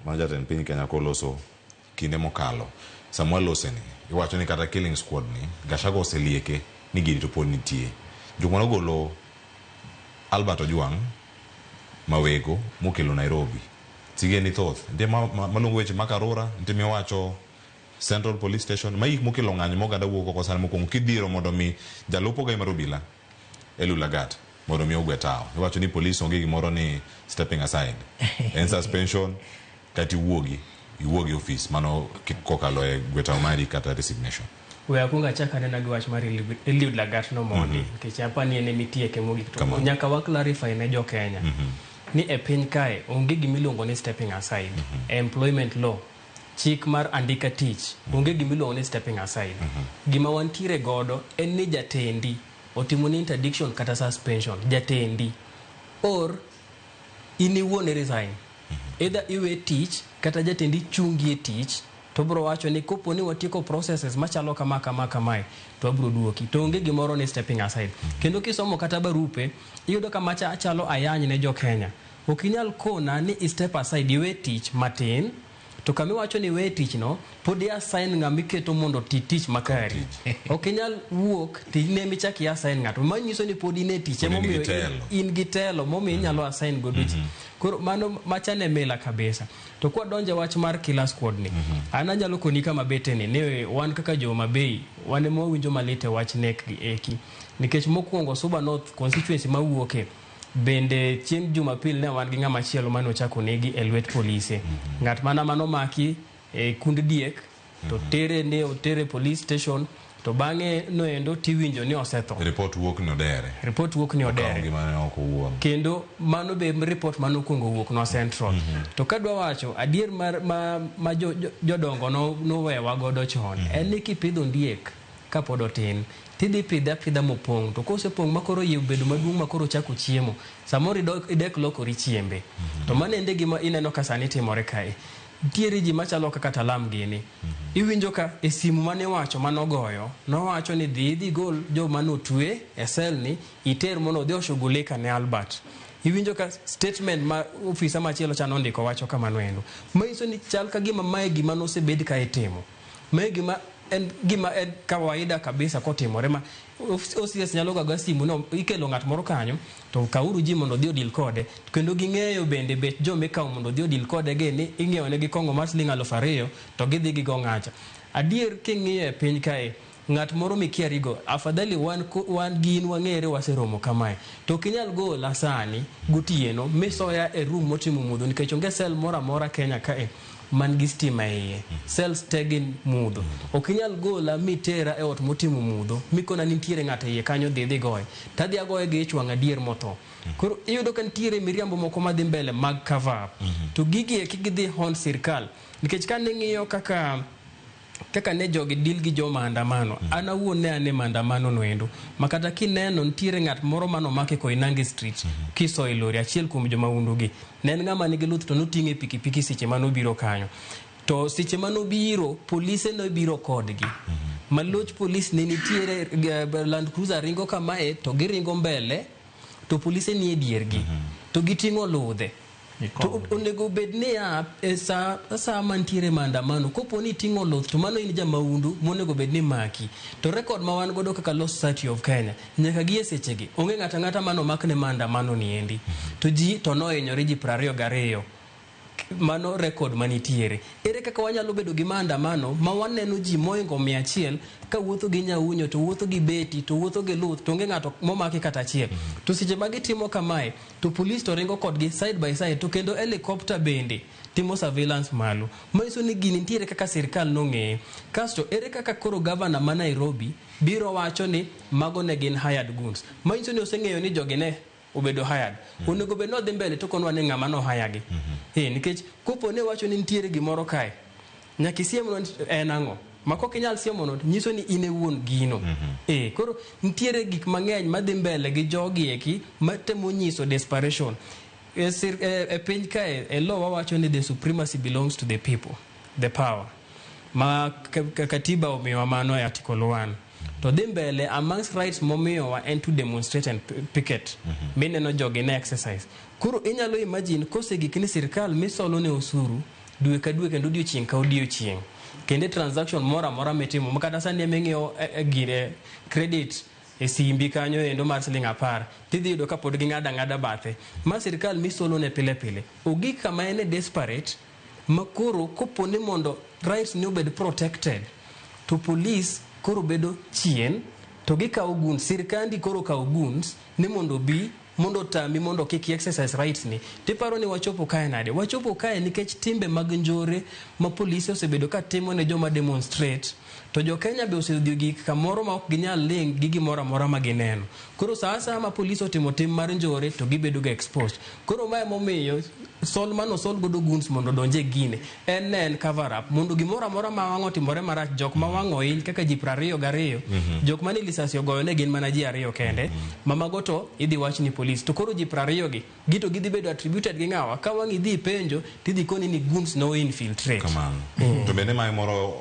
mar jatend piny Kenya koloso kinde mokalo. Sama waloseni, iwacho ni kata killing squad ni, Gachagua oselieke ni gini to pod nitie. Jok mane ogolo Albert Ojwang Mawego mokelo Nairobi. Sigeni thoth. Nitie maluongo weche ma Karura, nitie miwacho Central Police Station. Ma gik mokelo ng'anyo ma oganda wuok oko sani mokwongo kidhiro mondo mi jalup ogai mar obila Eliud Lagat mondo mi ogwe tawo. Iwacho ni polis onge gimoro ni stepping aside. En suspension kata iwuogi, iwuogi ofis mano kokalo e gwe tawo mari kata resignation. We akwong achak anena gi wach mar Eliud Lagat no mondi nikech apa ni en emitieke mogik to nyaka wa clarify ne jo Kenya ni e piny kae onge gima iluongo ni stepping aside. Employment law, chik mar andika tich, onge gima iluongo ni stepping aside. Gima wantiere godo en ni jatendi otimo ni interdiction kata suspension, jatendi or in iwuon i resign. Either iwe tich kata jatendi chungi e tich to bro wacho ni kopo ni watieko processes machalo kama kama kamae to wabro duoki. To onge gimoro ni stepping aside. Kendo kisomo kata barupe iyudo ka macha chalo ayany ne jo Kenya. Ok inyal kona ni i step aside iwe tich matin to kama iwacho ni iwe tich no pod i assign ng'ama iketo mondo oti tich makari. Ok inyal wuok to in ema ichak i assign ng'ato. Manyiso ni pod in e tich Pod in gi emomiyo telo. in gi telo momiyo inyalo assign godo ji. Koro mano machane mila kabisa. To kwadonjo e wach mar killer squad ni, an anyalo koni kama bete ni, ni wan kaka jo Homa Bay, wan ema wawinjo malit e wach nek gi eki. Nikech mokwongo Suba North constituency mawuoke, bende chieng' Jumapil ne wan gi ng'ama chielo mane ochako negi e lwet polise. Ng'at mana manomaki e kund diek, to tere ne otere police station, to bang'e noendo tiwinjo ni osetho. Report wuok ni odere. Report wuok ni Okawo odere. ngimane oko owuon. Kendo mano be report mane okwongo wuok no Central. To kadwa wacho adier mar ma jodongo nowewa godo chon en ni kipidho ondiek kapod otin tidhi pidhe apidha mopong', to kosepong' makoro iye obedo maduong' makoro ochako chiemo, samoro idek lokori chiembe. To mano ende gima ineno ka sani timore kae. Nitiere ji machalo kaka Talam gini. Iwinjo ka e simu mane iwacho manogoyo, nowacho ni dhi idhi gol joma notwe e sel ni iter mondo odhi oshughulika ne Albert. Iwinjo ka statement ma ofisa machielo cha nondiko wacho kamano endo. Manyiso ni chal ka gima mae gima nosebed ka itimo. Mae gima en gima en kawaida kabisa kotimore ma OCS nyalo gago simu no ikelo ng'at moro kanyo to kauru ji mondo odhi odil kode. Kendo ging'eyo bende bet joma ikawo mondo odhi odil kode gi ni ing'iewo negi kong'o mar siling 2000 to gidhi gigo ng'acha. Adier king'iyo e piny kae ng'at moro mikiarigo afadhali wan gi in wang'ere waseromo kamae to ok inyal gola sani gotieno misoya e room motimo mudho nikech onge cell moro amora Kenya kae man gi stima e iye. Cells te gin mudho. Ok inyal gola mitera e ot motimo mudho mikona nitiere ng'ato e iye kanyo dhi idhi goye. Tadhi agoye gi ich wang' adier motho. Koro iyudo ka nitiere miriambo moko madhi mbele mag cover up. To gigi eki gidhi hon sirkal. Nikech ka ning'iyo kaka ne jogi deal gi jo maandamano, an awuon ne an e maandamano no endo. Ma kata kineno nitiere ng'at moro manomaki Koinange Street, kisoyo e lori, achiel kuom jomahundu gi. Ne en ng'ama nigi luth to noting'e pikipiki seche manobiro kanyo. To seche manobiro, polise nobiro kodgi. Maloch polis ne nitiere, Land Cruiser ringo kamae to giringo mbele, to polise nie diergi. To giting'o ludhe. To onego bed niya, e sa mantiere maandamano, kopo ni iting'o luth to mano in jamahundu monego bed ni maki. To record ma wan godo kaka Law Society of Kenya, nyaka gi e sechegi, onge ng'ato ang'ata mane omak ne maandamano ni endi. To ji to nohinyore ji 22. Mano record manitiere. Ere kaka wanyalo bedo gi maandamano ma waneno ji mohingo 100 ka wuotho gi nyaunyo, to wuotho gi beti, to wuotho gi luth, to onge ng'ato momaki kata achiel. To seche ma gitimo kamae, to police to ringo kodgi side by side, to kendo helicopter bende timo surveillance malo. Manyiso ni gini nitiere kaka sirkal nong'eye. Kasto ere kaka koro governor ma Nairobi biro wacho ni mago ne gin hired goons. Manyiso ni oseng'eyo ni jogi ne obedo hired. Onego bed ni odhi mbele to konwa ni ng'ama no hire gi. Nikech kopo ni wacho ni nitiere gimoro kae, nyaka isiemnwa ni en ang'o. Ma kok inyal siemono to nyiso ni in e wuon gino. Koro nitiere gik mang'eny madhi mbele gi jogi eki matemo nyiso desperation. E piny kae, e law wawacho ni the supremacy belongs to the people, the power. Ma katiba omiyowa mano e article 1. To dhi mbele amongst rights momiyowa en to demonstrate and picket. Mineno jogi ne exercise. Koro inyalo imagine kosegik ni sirkal misolo ne osuru Dwe ka dwe kendo odiochieng' ka odiochieng'. Kendo e transaction moro amora mitimo, ma kata sani eming'iyo gire credit e simbi kanyo endo mar siling 10, tidhi yudo ka pod ging'ado ang'ada bathe. Ma sirikal misolo ne pile pile. Ogik kama en e desperate ma koro kopo ni mondo rights ni obed protected, to police koro bedo chien to gikawo guns. Sirikandi koro kawo guns ni mondo obi mondo otami mondo kik exercise rights ni. Tiparo ni wachopo kae nade? Wachopo kae nikech timbe mag njore ma polise osebedo ka timo ne joma demonstrate, to jo Kenya be osedhi gik kamoro ma ok ginyal ling gi gimoro amora ma gineno. Koro sa asaya ma polis otimo tim mar njore to gibedo ga exposed. Koro mae momiyo sol mano sol godo guns mondo odonj e gine en ne en cover up mondo gimoro amora ma wang' otimore marach, jok ma wang' ohiny kaka ji 22, jok mane lisasi ogoyo ne gin mana ji 2 kende, ma mago to idhi wach ni polis. To koro ji 20 gi gito gidhi bedo attributed gi ng'awa? Ka wang' idhi ipenjo tidhi koni ni goons no infiltrate. Kamano. To bende mae moro